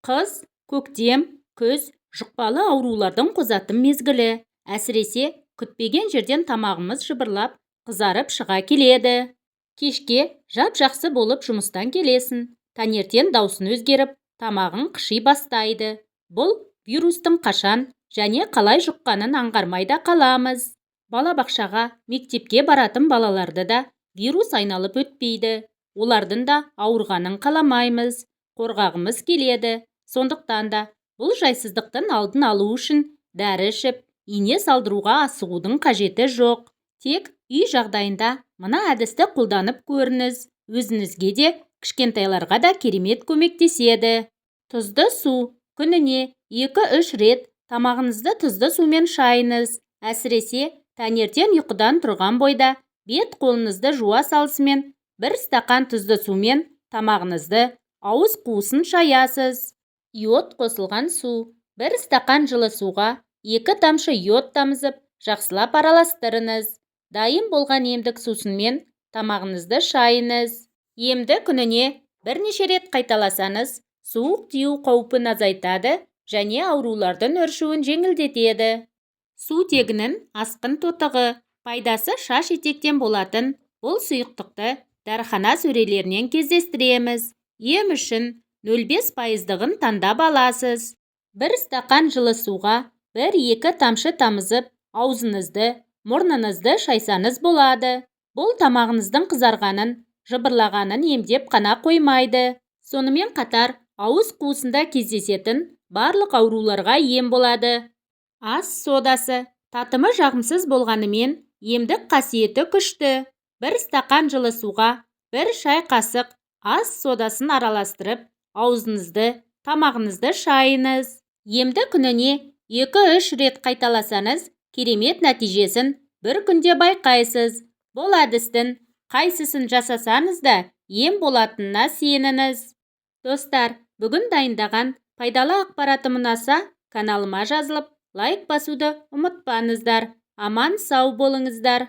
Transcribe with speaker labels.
Speaker 1: Қыс, көктем, күз жұқпалы аурулардың қозатын мезгілі. Әсіресе, күтпеген жерден тамағымыз жыбырлап, қызарып шыға келеді. Кешке жап-жақсы болып жұмыстан келесің, таңертең даусын өзгеріп, тамағың қыши бастайды. Бұл вирустың қашан және қалай жұққанын аңғармай да қаламыз. Балабақшаға, мектепке баратын балаларды да вирус айналып өтпейді. Олардың да ауырғанын қаламаймыз, қорғағымыз келеді. Сондықтан да бұл жайсыздықтың алдын алу үшін дәрі ішіп, ине салдыруға асығудың қажеті жоқ. Тек үй жағдайында мына әдісті қолданып көріңіз. Өзіңізге де, кішкентайларға да керемет көмектеседі. Тұзды су. Күніне 2-3 рет тамағыңызды тұзды сумен шайыңыз. Әсіресе, таңертең ұйқыдан тұрған бойда бет қолыңызды жуа салысымен бір стақан тұзды сумен тамағыңызды, ауыз қуысын шаясыз. Йод қосылған су. Бір стақан жылы суға 2 тамшы йод тамызып, жақсылап араластырыңыз. Дайын болған емдік сусынмен тамағыңызды шайыңыз. Емді күніне бірнеше рет қайталасаңыз, суық тию қаупін азайтады және аурулардың өршуін жеңілдетеді. Сутегінің асқын тотығы. Пайдасы шаш етектен болатын бұл сұйықтықты дәріхана сөрелерінен кездестіреміз. Ем үшін 0,5%-дығын таңдап аласыз. Бір стақан жылы суға 1-2 тамшы тамызып, аузыңызды, мұрныңызды шайсаңыз болады. Бұл тамағыңыздың қызарғанын, жыбырлағанын емдеп қана қоймайды. Сонымен қатар ауыз қуысында кездесетін барлық ауруларға ем болады. Ас содасы. Татымы жағымсыз болғанымен емдік қасиеті күшті. Бір стақан жылы суға 1 шай қасық ас содасын араластырып, аузыңызды, тамағыңызды шайыңыз. Емді күніне 2-3 рет қайталасаңыз, керемет нәтижесін бір күнде байқайсыз. Бұл әдістің қайсысын жасасаңыз да ем болатынына сеніңіз. Достар, бүгін дайындаған пайдалы ақпаратым ұнаса, каналыма жазылып, лайк басуды ұмытпаңыздар. Аман сау болыңыздар.